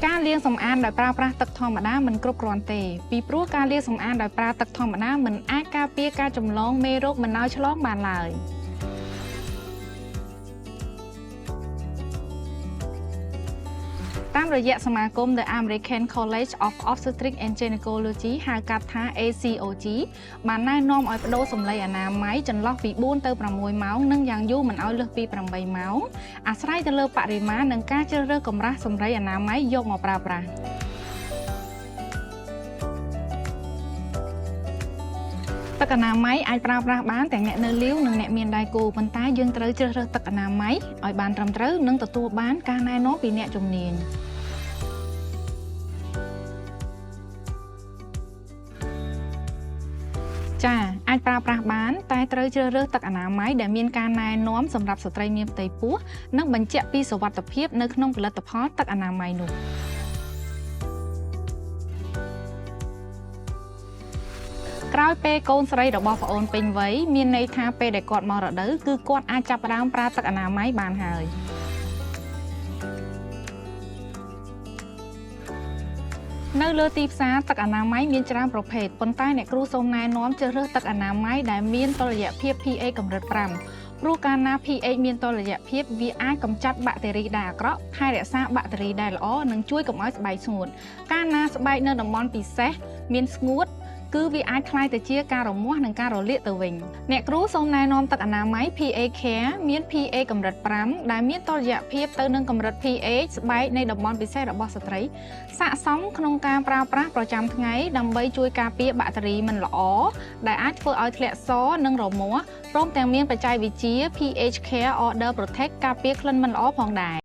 ការលាងសម្អាតដោយប្រើប្រាស់ទឹកធម្មតាមិនគ្រប់គ្រាន់ទេពីព្រោះការលាងសម្អាតដោយប្រើទឹកធម្មតាមិនអាចការពារការចម្លងមេរោគមិនឲ្យឆ្លងបានឡើយតាមរយៈសមាគម The American College of Obstetrics and Gynecology ហៅកាត់ថា ACOG បានណែនាំឲ្យប្ដូរសំឡីអនាម័យចន្លោះពី4ទៅ6ម៉ោងនិងយ៉ាងយូរមិនឲ្យលើសពី8ម៉ោងអាស្រ័យទៅលើបរិមាណនិងការជ្រើសរើសកម្រាស់សំឡីអនាម័យយកមកប្រើប្រាស់ទឹកអនាម័យអាចប្រើប្រាស់បានទាំងអ្នកនៅលីវនិងអ្នកមានដៃគូប៉ុន្តែយើងត្រូវជ្រើសរើសទឹកអនាម័យឲ្យបានត្រឹមត្រូវនិងទទួលបានការណែនាំពីអ្នកជំនាញចាអាចប្រើប្រាស់បានតែត្រូវជ្រើសរើសទឹកអនាម័យដែលមានការណែនាំសម្រាប់ស្ត្រីមានផ្ទៃពោះនិងបញ្ជាក់ពីសុវត្ថិភាពនៅក្នុងផលិតផលទឹកអនាម័យនោះក្រោយពេលកូនស្រីរបស់ប្អូនពេញវ័យមានន័យថាពេលដែលគាត់មករដូវគឺគាត់អាចចាប់ផ្ដើមប្រើទឹកអនាម័យបានហើយនៅលើទីផ្សារទឹកអនាម័យមានច្រើនប្រភេទប៉ុន្តែអ្នកគ្រូសូមណែនាំជ្រើសរើសទឹកអនាម័យដែលមានតុល្យភាព pH កម្រិត5ព្រោះកាលណា pH មានតុល្យភាពវាអាចកម្ចាត់បាក់តេរីដែលអាក្រក់ថែរក្សាបាក់តេរីដែលល្អនិងជួយកុំឲ្យស្បែកស្ងួតកាលណាស្បែកនៅតំបន់ពិសេសមានស្ងួតគឺវាអាចក្លាយទៅជាការរមាស់និងការរលាកទៅវិញអ្នកគ្រូសូមណែនាំទឹកអនាម័យ pH Care មាន pH កម្រិត5ដែលមានតុល្យភាពទៅនឹងកម្រិត pH ស្បែកនៃតំបន់ពិសេសរបស់ស្ត្រីស័ក្តិសមក្នុងការប្រើប្រាស់ប្រចាំថ្ងៃដើម្បីជួយការពារបាក់តេរីមិនល្អដែលអាចធ្វើឲ្យធ្លាក់សនិងរមាស់ព្រមទាំងមានបច្ចេកវិទ្យា pH Care Odor Protect ការពារក្លិនមិនល្អផងដែរ។